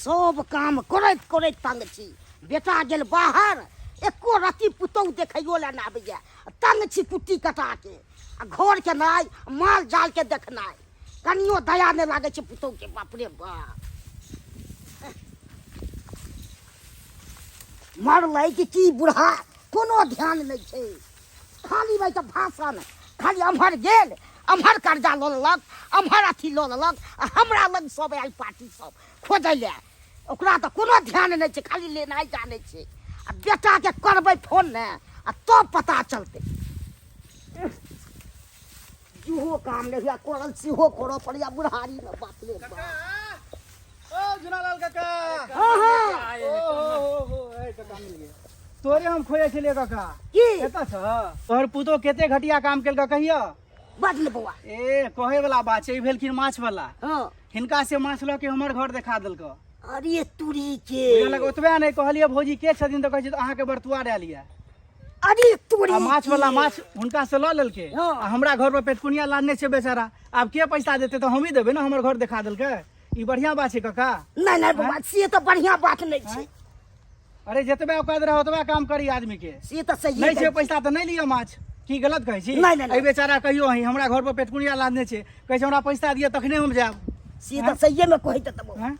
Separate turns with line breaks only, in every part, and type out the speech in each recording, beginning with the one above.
सब काम करैत करैत तंग छी। बेटा गेल बाहर, एको रत्ती पुतहु देखैयो लए नहि आबैए। तंग छी कुट्टी कटा के आ घर के नाइ माल जाल के देखनाइ, कनियो दया नहि लागै छै पुतहु के। बाप रे बाप, मरलै कि की बूढ़ा, कोनो ध्यान नहि छै। खाली भाइ तऽ भाषण, खाली एम्हर गेल एम्हर कर्जा लऽ लेलक, एम्हर अथी लऽ लेलक, आ हमरा लग सब आयल पार्टी सब खोजै लए। ओकरा तऽ कोनो ध्यान नहि छै, खाली लेनाइ जानै छै। आ बेटाके करबै फोन ने आ तब पता चलतै। जेहो काम नहि हुए करल सेहो करऽ पड़ैया बुढ़ारीमे। बाप रे बाप।
ओ झुनालाल काका।
हाँ, हाँ।
ओ हो हो हो, ए काका मिल गया। तोरे हम खोजे छलियै काका।
की?
एतऽ छ? तोहर पुतो कते घटिया काम केलका कहिया?
बड ने बौआ।
ए कहे वाला बात छै, ई भेलखिन माछ वाला।
हाँ।
हिनका से माछ लऽ के हमर घर देखा देलक।
अरे तुरी के।
बुझलक ओतबे नहि कहलियै भौजी के छथिन तऽ कहै छै अहाँके बरतुआ आयल यऽ।
अरे तोरी
आ माछ वाला
के।
माछ हुनका से लऽ लेलकै।
हाँ।
आ हमरा घर पर पेटकुनिया लादने छै बेचारा, आब के पैसा देतै? तऽ हमही देबै ने, हमर घर देखा देलकै। ई बढ़िया बात छै काका?
नहि नहि बौआ, से तऽ बढ़िया बात नहि छै।
अरे जतबे औकात रहे ओतबे काम करी आदमी के।
से तऽ सही
नहि छै पैसा तऽ नहि लिअ माछ। की गलत कहै छी?
नहि, नहि, नहि।
एहि बेचारा कहियो अहीं हमरा घर पर पेटकुनिया लादने छै, कहै छै हमरा पैसा दिअ तखने हम जायब।
से तऽ सहिए मे कहैत हेतै।
हैं?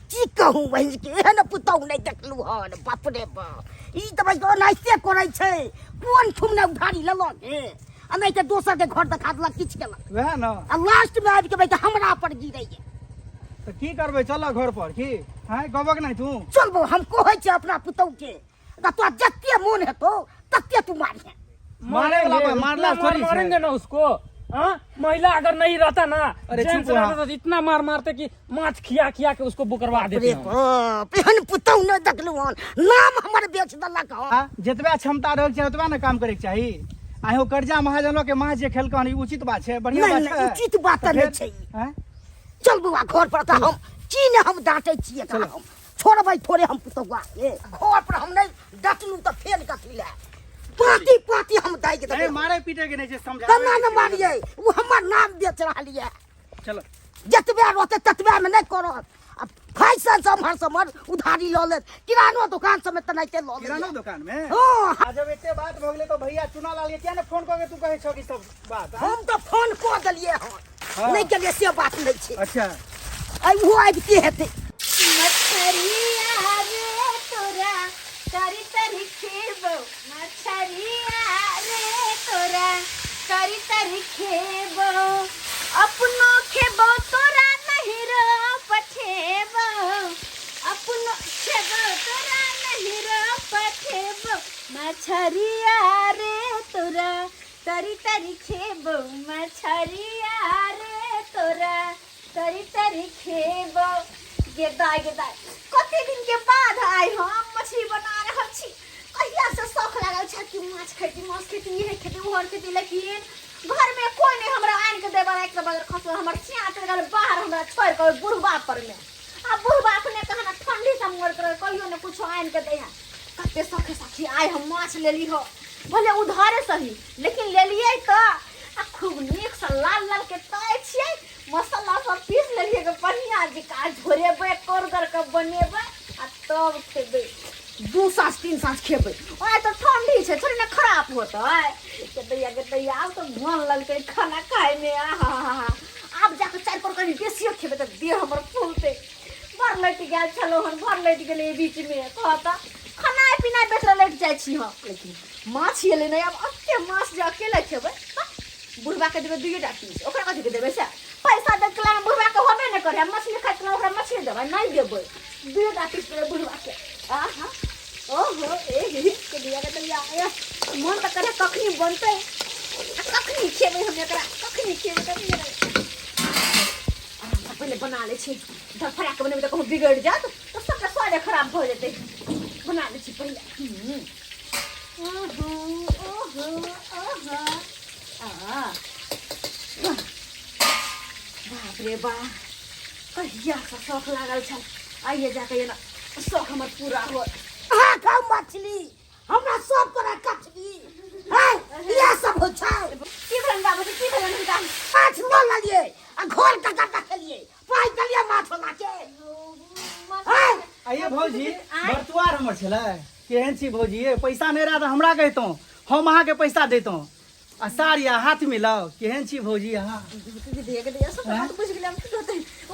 की कहूँ बहिन के, एहन पुतहु नहि देखलहुँ हन। बाप रे बाप, ई तऽ बस ओनाहिते करै छै। कोन ठुम ने उधारी लेलक हे, आ नहि तऽ दोसर के घर देखा देलक, किछु केलक।
वएह ने।
आ लास्ट मे आबि के भाई हमरा पर गिरैया।
तऽ की करबै, चलऽ घर पर की? हैं गबक नहि तू?
चल बौ, हम कहै छियै अपना पुतहु के, तऽ तोरा जते मोन हेतौ तते तू मारिहे।
मारे वाला
मारेंगे,
मारला
इतना मार
थोड़ी छै।
मारेंगे ना उसको। हाँ? महिला अगर नहीं रहता ना,
अरे
जेंट्स
चुप रहा।
रहता तो इतना मार मारते कि माछ खिया खिया के उसको बुकरवा देते
रे
हम।
बाप, एहन पुतहु नहि देखलहुँ हन, नाम हमर बेच देलक हन।
आ, जतबा क्षमता रहल छै ओतबा ने काम करैके चाही। आ हो कर्जा महाजनो के माछ जे खेलकन, ई उचित बात छै? बढ़िया
नहि,
बात
नहि,
छै?
उचित बात तऽ
तऽ
नहि
फेर-
छै।
हैं?
चल बौआ घर पर, तऽ हम की ने हम डाँटै छियै एकरा, हम छोड़बै थोड़े हम पुतहुआ के। घर पर हम नहि डटलहुँ तऽ फेर कथी लए पाँति पाँति हम दागि देबै।
नहीं, मारे पीटे के नहीं छै, समझाबै
केना
के
ने
छै।
मारियै, ओ हमर नाम बेच रहल यऽ।
चलो।
जतबे रहतै ततबे मे नहि करत। आ फैशन से एम्हर से एम्हर उधारी लऽ लेत, किरानो दुकान सबमे तेनाहिते लऽ लेत।
किरानो दुकान में?
हँ।
आ जब एते बात भऽ गेलै तऽ भैया चुना लाल के किया ने फोन कऽ के तू कहै छौ कि सब बात? आँय?
हम तऽ फोन कऽ देलियै हन।
हाँ।
नहि केलियै से बात नहि छै।
अच्छा।
आ ओहो आबिते हेतै।
मछरिया रे तोरा तरी तरी खेबौ, मछरिया रे तोरा तरी तरी खेबौ, अपनो खेबौ तोरा नहिरो पठेबौ, अपनो खेबौ तोरा नहिरो पठेबौ, मछरिया रे तोरा तरी तरी खेबौ, मछरिया रे तोरा तरी तरी खेबौ। गे दाय, गे दाय, कते दिन के बाद आइ हम मछली बना रहल छी। कहिया से शौक लागल छल कि माछ खेती, माछ खेती, इहे खेती, ओहर खेती, लेकिन घर में कोई नहीं हमरा आनि के देबा। एक बगर खसल हमर सिया चल गेल बाहर हमरा छोड़ के बुढ़बा पर में। आ बुढ़बा अपने कहना ठंडी से मर कर कहियो ने कुछो आनि के दे है। कते सखे सखी आइ हम माछ लेली हो, भले उधारे सही लेकिन लेलियै तऽ आ खूब नीक से लाल लाल के तय छियै, मसाला सब पीस लेलियै के बढ़िया जकाँ झोरेबै, करगर के बनेबै आ तब खेबै। 2 साँझ 3 साँझ खेबै। ओना तऽ ठंडी छै, थोड़े ने खराब होतै। के दैया, के दैया, आब तऽ मन लगतै खाना खायमे। आहा हा हा, आब जाके 4 पर कनि बेसियो खेबै तऽ देह हमर फूलतै। बड़ लटि गेल छलहुँ हन, बड़ लटि गेलै बीचमे। कहऽ तऽ खानाइ पिनाइ बेच लटि जाइ छी हम, लेकिन माछ एलै नहि। आब एते माछ जे अकेले खेबै, बुढ़बा के देबै 2 टा पीस, ओकरा कथी के देबै? से पैसा दै कला बुढ़बा के होबे नहि करे, मछली खाइ कला ओकरा मछली देबै नहि देबै, 2 टा पीस देबै बुढ़बा के। आहा ओहो, ए हे के दिया के दिया, मन तऽ करे कखनी बनतै आ कखनी खेबै हम एकरा, कखनी खेबै, कखनी। आरामसँ पहिले बना लै छी, धड़फड़ा के बनेबै तऽ कहूँ बिगड़ि जायत तऽ सबटा स्वादे खराब भऽ जेतै। बना लै छी पहिले। ओहो ओहो ओहो, आ बाप रे बा, कहियासँ शौख लागल छल, आइए जाके एना शौख हमर पूरा होत।
अहाँ खाउ मछली, हमरा सब तरह कछली है, इएह सब होइ छै।
की भेलनि बाबूजी, की भेलनि हुनका?
माछ लऽ लेलियै आ घोर कऽ कऽ खेलियै, पाइ देलियै माछ वाला के।
आइए भौजी, बरतुआर हमर छलै। केहन छी भौजी? ये पैसा नहि रहए तऽ हमरा कहितहुँ, हम अहाँके पैसा दैतहुँ। आ साड़ी आ हाथ मिलाउ। केहन छी भौजी अहाँ?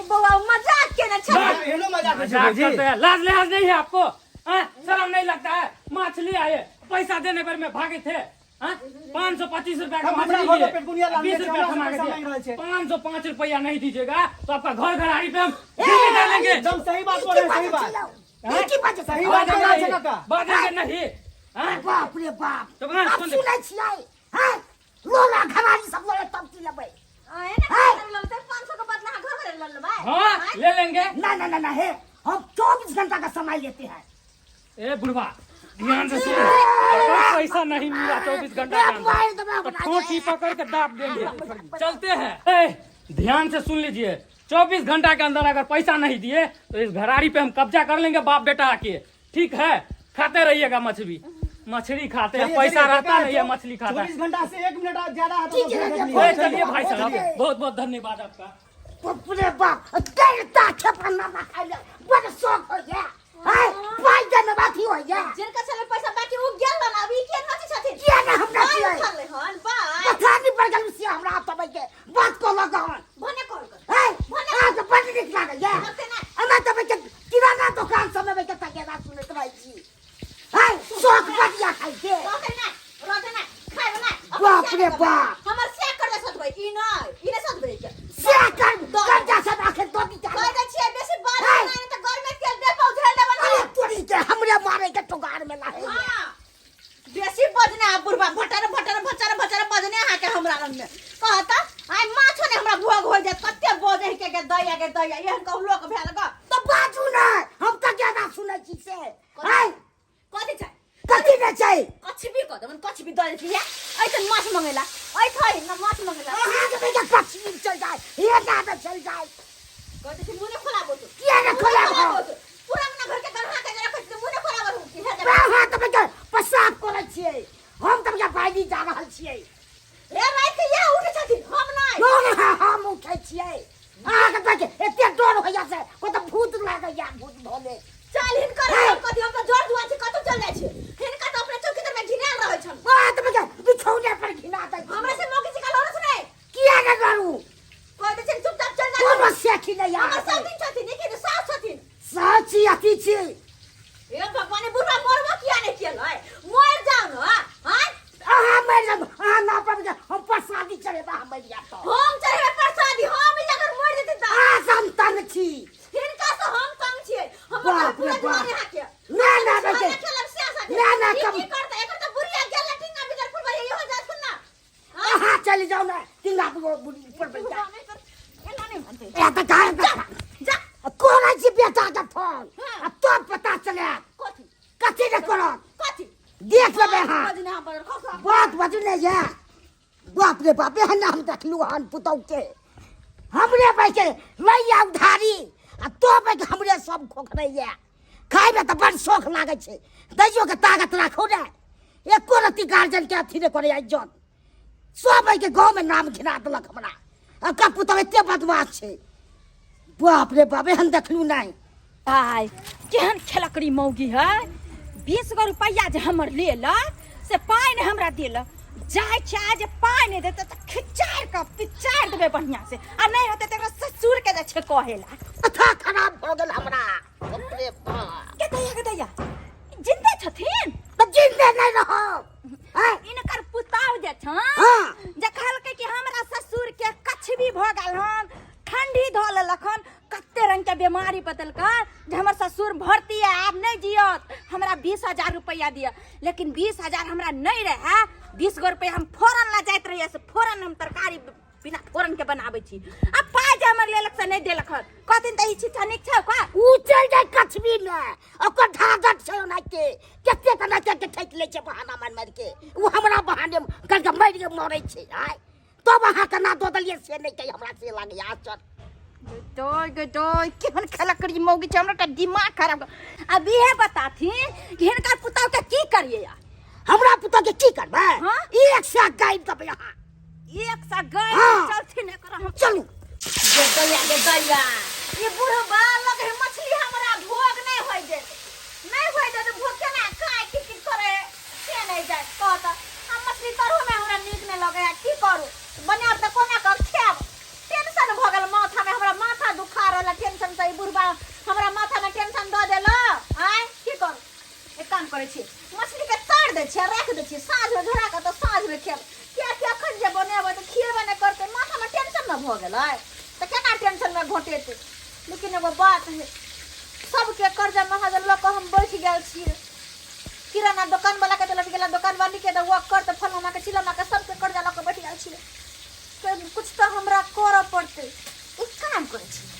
बौआ मजाक केने छलै।
एहनो मजाक होइ छै
मजाक
भौजी?
करते हैं, लाज लिहाज नहीं है आपको, हैं? शर्म नहीं लगता है? मछली आए, पैसा देने पर में भागे थे। 525 रुपया का
हम हमरा
मछली
घर
लिए।
में पेटकुनिया लाने
20
छै,
रुपया
हमरा
थमा के
पैसा मांगि रहल
दिया।
छै।
505 रुपया नहीं दीजिएगा तो आपका घर घराड़ी पे हम गिरवी डालेंगे।
एकदम सही बात बोल रहे हैं, सही बात।
ई की बात छै?
सही बात बोल रहल छै काका।
बाजेंगे नहीं, हैं?
बाप रे बाप।
तो बना,
आब
सुन ले।
सुनै छियै, हैं? लोला घराड़ी सब लड़े तब की लेबै?
आए ना, लगतै 500 के बदला घर भरे लऽ लेबै।
हाँ, ले लेंगे।
ना ना ना ना, हे, हम 24 घंटा का समय लेते हैं।
ए बुढ़वा, ध्यान से सुन, अगर पैसा नहीं मिला 24 घंटा के अंदर तो ठोठी पकड़ के दाब देंगे। चलते हैं। ए, ध्यान से सुन लीजिए, 24 घंटा के अंदर अगर पैसा नहीं दिए तो इस घराड़ी पे हम कब्जा कर लेंगे बाप बेटा आके, ठीक है? खाते रहिएगा मछली, मछली खाते हैं,
चलिए,
पैसा
चलिए,
रहता
काका,
नहीं है, मछली खाता है।
24 घंटा से 1 मिनट ज्यादा है तो
ठीक है,
देख
ठीक
लियो।
है,
ए, चलिए भाई साहब,
चलिए।
बहुत बहुत धन्यवाद आपका।
बाप रे बाप, डेढ़टा खेपा ना खाइ ले बड़ शौक होइया है, पाइ देने बाकी होइया।
जिनका छलै पैसा बाकी उ गेल हन, अब ई के नची छथिन?
किया ने हमरा
बाय
छियै?
उठल हन बाय।
पथानी पर गेल से हमरा तबै के बात को लगन
भने कॉल कर।
है, अहाँके बड़ नीक लागैया।
लगतै ना।
एना तबै के किराना दोकान सब में के तकेदा सुनैत रहै छी है, शौक बढ़िया खाइ के।
रहतै ना, रहतै ना, खाइबे ना।
बाप रे बाप।
हमर से कर दे सतबै ई नै, ई नै सतबै के।
से कर कर्जा सब आखिर दो दी।
कह दै छियै बेसी बात
है।
नहि तऽ घर में तेल दे पौधे देबन।
अरे तोरी के, हमरे मारे के टोगार में लाहे।
हाँ, बेसी बजने आ बुढ़बा, भटर भटर भचर भचर बजने अहाँके हमरा रंग में कहता। आइ माछो ने हमरा भोग हो जायत, कते बजै के के दैया के दैया, एहन कहू लोक भेल ग।
तऽ बाजू ने, हम तऽ ज्यादा सुनै छी से है।
कथी छै?
कथी नहि छै?
कछि भी कह देबन, कछि भी दऽ देती है। ऐसन माछ मंगेला ऐ थई न माछ मंगेला।
अहाँके बेटा कश्मीर चलि जाय, हे नामे चलि जाय।
कहै छी मुँह ने खोलाबो तू।
किया ने खोलाबो?
पूरा अंगना घर के गन्हा के रखै छी, मुँह ने खोलाबो तू हे देबे।
अहाँ तऽ बेटा पेशाब करै छियै, हम तऽ बेटा बाइली जा रहल छियै।
हे राति के इएह उठै छथिन, हम नहि।
डर है, हम उठै छियै। अहाँके कहै छै एते डर होइया से कतऽ भूत लागैया, भूत धोले।
चल हिनकर
हे।
हम कथी, हम तऽ जर जुआ छी, कतौ चल जाइ छी। हिनका तऽ अपने चौकी तर में घिनायल रहै छन।
अहाँ तऽ बेटा बिछौने पर घिना दै छियै।
हमरा से मौकी सिखा लड़स नहि।
किया ने डरू?
कह दै छियनि चुपचाप चल जा।
कोनो सेखी नहि
हमर
अहाँके।
सब दिन छथिन, लेकिन सास छथिन।
साची अथी छी।
हे भगवान, बुढ़ा मरबो किया नहि केलै? मरि जाउ न आँय।
अहाँ मरि जाब, अहाँ ना पर हम प्रसादी चढ़ेबा, हम मरि जायब तऽ।
हम चढ़ेबै प्रसादी, हम ई अगर मरि जेतै तऽ।
अहाँ से हम तंग छी।
हिनका से हम तंग छियै। हमर
बाप
पूरा
रे
दुआर
बाप।
यहाँ के।
ना ना बेटे।
खाना खेलब से आशा।
ना, ना,
ई
कम-
की करतै? एकर तऽ बुढ़िया गेल लटिंगा भीतर फुलबा इहो जाथुन ना।
अहाँ चलि जाउ ने तिंगा बुढ़ी पर बैठ जा।
एना नहि मानतै।
ए तऽ घर
जा।
करै छी बेटा के फोन।
हाँ।
आ तब पता चले।
कथी?
कथी ने करत?
कथी?
देख लेबै अहाँ।
बजने हम बजल खसा।
बात बजने ये। बाप रे बाप, एहन हम देखलू हन पुतहु के। हमरे बैठे लैया उधारी आ तो बैठ हमरे सब खोखरैया। खाइमे तऽ बड़ शौख लागै छै, दैयो के ताकत राखू ने। एको रत्ती गार्जियन के अथी नहि करैया इज्जत। सब एहिके गाँवमे नाम घिना देलक हमरा। एकर पुतहु एते बदमाश छै, बाप रे बाप, एहन देखलू नहि।
आय केहन खेलकड़ी मौगी है, 20 गो रुपैआ जे हमर लेलक से पाइ नहि हमरा देलक। जाइ छै आइ जे पाइ नहि देतै तऽ खिचारि कऽ पिचारि देबै बढ़िआँ से, आ नहि होतै तऽ एकरा ससुर के जाइ छै कहै ला।
माथा खराब भऽ गेल हमरा, बाप रे बाप।
के दैया, के दैया जिन्दे छथिन?
तऽ जिन्दे नहि रहब आँय?
इनकर पुताव जे छन जे कहलकै कि हमरा ससुर के कछबी भऽ गेल हन, ठंडी धऽ लेलक हन, कते रंग के बीमारी बदलका, जे हमर ससुर भर्ती है, आब नहीं जियत, हमरा 20,000 रुपया दिअ। लेकिन 20,000 हमरा नहीं रहे। 20 गो रुपया हम फोरन ला जाइत रहिए से फोरन हम तरकारी बिना फोरन के बनाबै छी। आ पाइ जे हमर लेलक से नहीं देलक हन। कहथिन तऽ ई छिट्टा नीक छौ का?
उ चलि जाय कछबी में, ओकर ढागट छै ओनाहिते, कते के नाते के ठकि लै छै बहाना मारि मारि के। उ हमरा बहाने करके मरि के मरै छै। आय तब अहाँ केना दऽ देलियै से नहि कहि, हमरा से लागैया आश्चर्य।
गदोय गदोय, केहन खलकड़ी मौगी छै, हमरा तऽ दिमाग खराब कर। अब इहे बताथिन कि हिनकर पुतहु के की करिए यार?
हमरा पुतहु के की करबै?
हाँ?
एक सए गाबि देबै अहाँ।
एक सए गाबि?
हाँ।
चलथिन एकर हम।
चलू।
गे दैया, गे दैया, ई बुढ़बा लग है मछली हमरा भोग नहीं होय। हमरा माथा में टेंशन दऽ देलो आय की करू एक काम करै छी मछली के तर दै छियै राखि दै छियै साँझमे झोरा कऽ तऽ साँझमे खेब कियाकि अखन जे बनेबै तऽ खिएबे नहि करतै माथामे टेंशन ने भऽ गेलै तऽ केना टेंशनमे घोटेतै लेकिन एगो बात है सबके कर्जा महाजन लऽ कऽ हम बैठ गेल छियै किराना दोकान वाला के देलक गेला दोकान वाली के तऽ कर तऽ फलाना के चिलाना के सबके कर्जा लऽ कऽ बैठ गेल छियै तऽ कुछ तऽ हमरा करऽ पड़तै एक काम करै छियै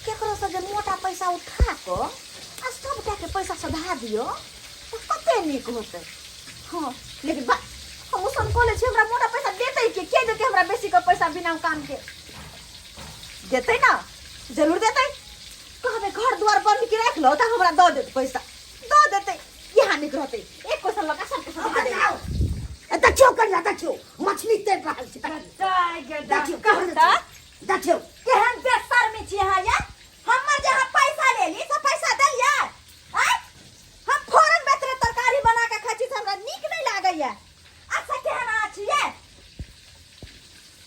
केकरोसँ जे मोटा पैसा उठा कऽ आ सबटाके पैसा सधा दियौ तऽ कते नीक होतै हँ लेकिन बा हम ओसन कऽ लै छी हमरा मोटा पैसा देतै के के देतै हमरा बेसी के पैसा बिना कामके देतै ने जरूर देतै कहबै घर दुआर बन्द के राखि लो तऽ हमरा दऽ देत पैसा दऽ देतै इएह नीक रहतै एक क्वेश्चन लगा सबके सधा देबै
देखियौ कनिया देखियौ मछली तैर रहल छै देखियौ
कहता
देखियौ
केहन बेशर्मी छी अहाँ या हमर जे अहाँ पैसा लेली से पैसा देलियै आँय हम फोरन बेतरे तरकारी बना के खाइ छी से हमरा नीक नहि लागैया अच्छा केहन अहाँ छियै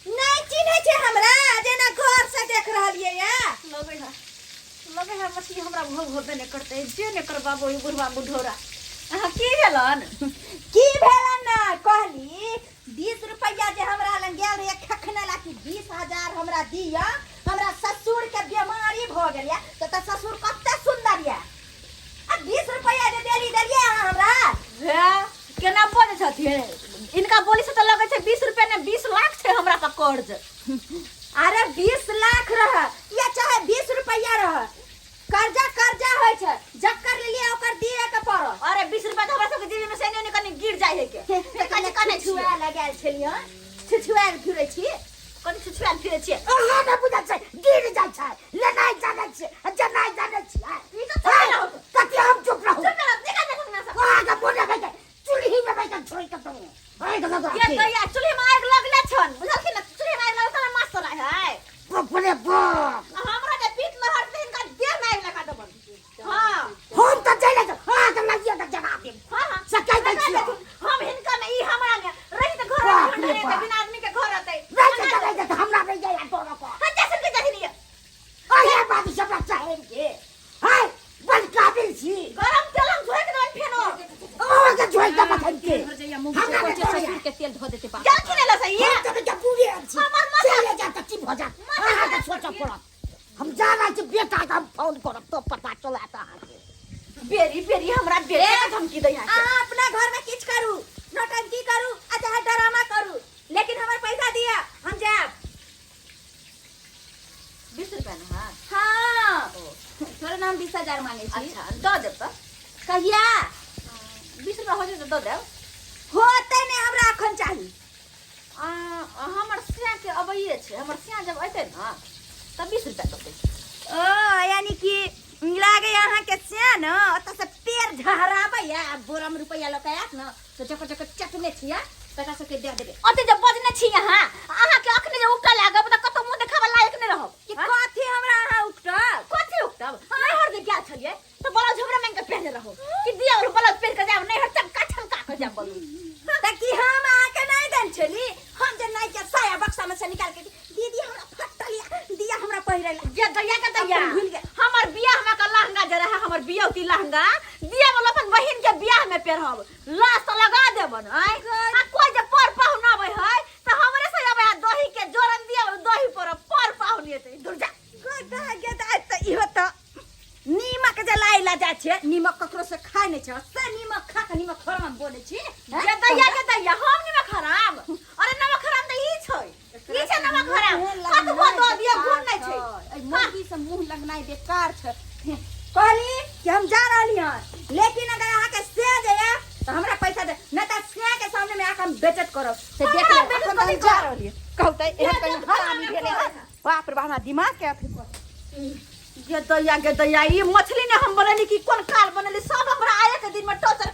नहि चिन्है छै हमरा जेना घर से देख रहलियै या लगै है लगै है मछली हमरा भोग होबे नहि करतै जे नहि करबाबो ई बुढ़वा बुढ़ौरा अहाँ की भेलन की भेलन ना कहली 20 रुपैआ जे हमरा लग गेल रहे खखने ला कि 20,000 हमरा दिअ हमरा ससुर के बीमारी भऽ गेल या तऽ तऽ ससुर कते सुंदर या आ 20 रुपैआ जे देली देलियै अहाँ हमरा हे केना बजै छथिन इनका बोली से तऽ लगै छै 20 रुपैआ ने 20 लाख छै हमरा पर कर्ज अरे 20 लाख रह या चाहे 20 रुपैआ रह कर्जा कर्जा होइ छै जकर लेलियै ओकर दिए के पड़त अरे 20 रुपैआ तऽ हमरा सबके जेबी में से एने ओने कनी गिर जाइ है के कनी कने छुआ लगायल छलियै छुछुआयल फिरै छी कनी छुछुआयल फिरै छियै
अहाँ नहि बुझै छै गिर जाइ छै लेनाइ जानै छियै आ जेनाइ जानै छियै
ई तऽ चुप रहू
कथी हम चुप रहू
चुप रहू देखा देखा ना सब
अहाँके मोने भए गेल चूल्हीमे बैठ कऽ छोड़ि कऽ दू आगि लगा
के
के
दैया चूल्ही में आगि लगले छन बुझलखिन ना चूल्ही में आगि लगल तऽ माछ तोरा है
बाप रे बाप
हमरा जे पीत लहर से हिनका देह में आगि लगा देबन हां
हम तऽ चलि जाउ अहाँके लगिए कऽ जरा देब
हां हां
से कहि दै छियै
हम हिनका में ई हमरा में रही तऽ घर
बाप रे
ठंडा रहतै
बाप।
बिना आदमी के घर रहतै
नहि जेतै नहि जेतै हमरा नहि जाइए तोरो को
हां जैसन के जहिनी
अहे बात सब चाहे के हाय बड़ काबिल छी
गरम तेल हम झोंक देबन फेनो
अहाँके झोंकि देब अखन के हमरा नहि
ससुर के तेल धो देते बाप
गेलखिन एला सही
हम तऽ बेटा बूढ़े आब छी
हमर माथा-
चले जा तऽ की भऽ जायत अहाँके सोचऽ पड़त हम जा रहल छी बेटाके हम फोन करब तो पता चलत अहाँके
बेरी बेरी हमरा बेटा के धमकी दै है
अहाँ अपना घर में किछु करू नौटंकी करू आ चाहे ड्रामा करू लेकिन हमर पैसा दिअ हम जायब
20 रुपया ना हाँ
हाँ तोरे नाम 20,000 मांगे छी
अच्छा दऽ देब तऽ
कहिया
20 रुपया हो जेतै दऽ देब
होते नहि हमरा अखन चाही
आ, हमर सिया के अबैये छै हमर सिया जब अयतै ने तऽ 20 रुपया दऽ देब
ओ यानी कि लागे अहाँके से ने ओतऽ से पेड़ झहराबैया आ बोरा में रुपैआ लऽ कऽ आयत ने तऽ जकर जकर चटने छियै तकरा सबके दऽ देबै
ओते जे बजने छी अहाँ अहाँके अखने जे उकटा लागब तऽ कतौ मुँह देखाबऽ लायक नहि रहब
कि कथी हमरा अहाँ उकटब
कथी उकटब नैहर जे गेल छलियै तऽ ब्लाउज हमरा मांगि कऽ पहिरने रहू कि दिया और ब्लाउज पहिर कऽ जायब नैहर चमका छमका कऽ जायब बोलू
तऽ की हम अहाँके नहि देल छली हम जे नहि के साया बक्सा में से निकाल के दीदी हमरा फटल या दिया हमरा पहिरै ला
जे दैया के दैया
अपन भूल गेल।
हमर बियाह में का लहंगा जे रहे हमर बियौती लहंगा दिया वाला अपन बहिन के बियाह में पहिरब लाश तऽ लगा देबन आय आ कोई जे पर पाहुन आबै है तऽ हमरे से आबै आ दही के जोरन दिया दही पर पर पाहुन एतै दूर जा
गदा गदा तऽ इहो तऽ नीमक जे लाइ ला जाइ छै नीमक ककरो से खाइ नहि छै से नीमक खा कऽ नीमक हराम बोलै छी हैं?
जे दैया के दैया हम नमक हराम अरे नमक हराम तऽ ई छै ई छै नमक हराम कतबो दऽ दिअ गुण नहि छै
एहि मौगी से मुंह लगनाइ बेकार छै
कहली कि हम जा रहली हन लेकिन अगर अहाँके से जे ये तऽ हमरा पैसा दे नहि तऽ से के सामने में आके हम बेचत करब
से देख
हमरा
ले
बेइज्जत
अखन तऽ हम
कथी
जा
करब?
रहलियै कहू तऽ एहन कहीं हरामी भेलै हन बाप रे बाप हमरा दिमाग के अथी कर
गे दैया गे दैया ई मछली ने हम बनेली कि कोन काल बनेली सब हमरा आए के दिन में टॉर्चर